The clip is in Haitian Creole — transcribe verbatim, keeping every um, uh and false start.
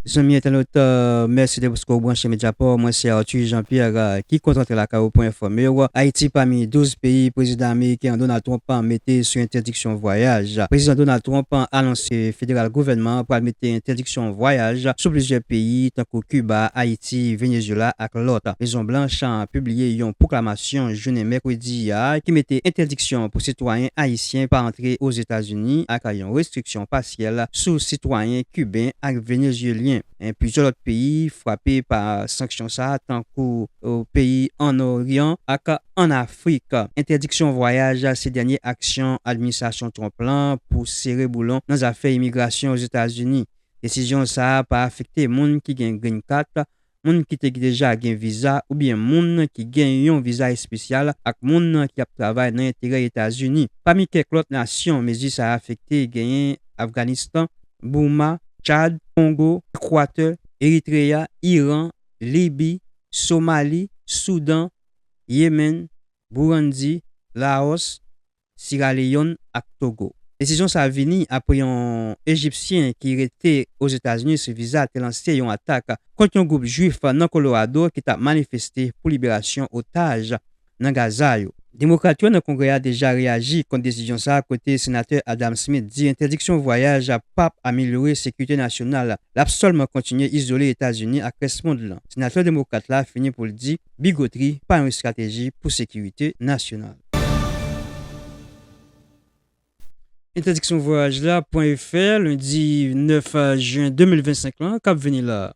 Zanmi entènot, euh, mèsi de paske w branche Mediaport. Mwen se Arthur Jean-Pierre, euh, ki kontan antre lakay ou pou enfòme w. Ayiti pami douz peyi prezidan ameriken an Donald Trump an mete sou entèdiksyon vwayaj. Prezidan Donald Trump an anonse federal gouvènman an pral mete entèdiksyon vwayaj sou plizyè peyi tankou Kiba, Ayiti, Venezuela ak lòt. Mezon Blanch an pibliye yon pwoklamasyon jounen mèkredi a ki mete entèdiksyon pou sitwayen ayisyen pa antre Ozetazini ak yon restriksyon pasyèl sou sitwayen kiben ak venezyelyen. En, plizyè lòt peyi frape pa sanksyon sa a, tankou, o, peyi ann Oryan ak ann Afrik. Entèdiksyon vwayaj se dènye aksyon administrasyon Trump lan pou sere boulon nan zafè imigrasyon Ozetazini. Desizyon sa a pa afekte moun ki gen green card, moun ki te deja gen viza oubyen moun ki gen yon viza espesyal ak moun ki ap travay nan enterè Etazini. Pami kèk lòt nasyon mezi sa a afekte, genyen Afganistan, Bouma, Chad, Kongo, Ekwatè, Eritreya, Iran, Libi, Somali, Soudan, Yemen, Burundi, Laos, Sierra Leone ak Togo. Desizyon sa a vini apre yon Ejipsyen ki rete Ozetazini sou viza te lanse yon atak kont yon gwoup Jwif nan Colorado ki t ap manifeste pou liberasyon otaj nan Gaza yo. Demokrat yo nan Kongrè a deja reyaji kont desizyon sa a, kote Senatè Adam Smith di entèdiksyon vwayaj p ap amelyore sekirite nasyonal, l ap sèlman kontinye izole Etazini ak rès mond lan. Senatè demokrat la fini pou l di bigotri pa yon estrateji pou sekirite nasyonal. Entèdiksyon vwayaj la pran efè lendi nèf jen de mil vennsenk lan k ap vini la.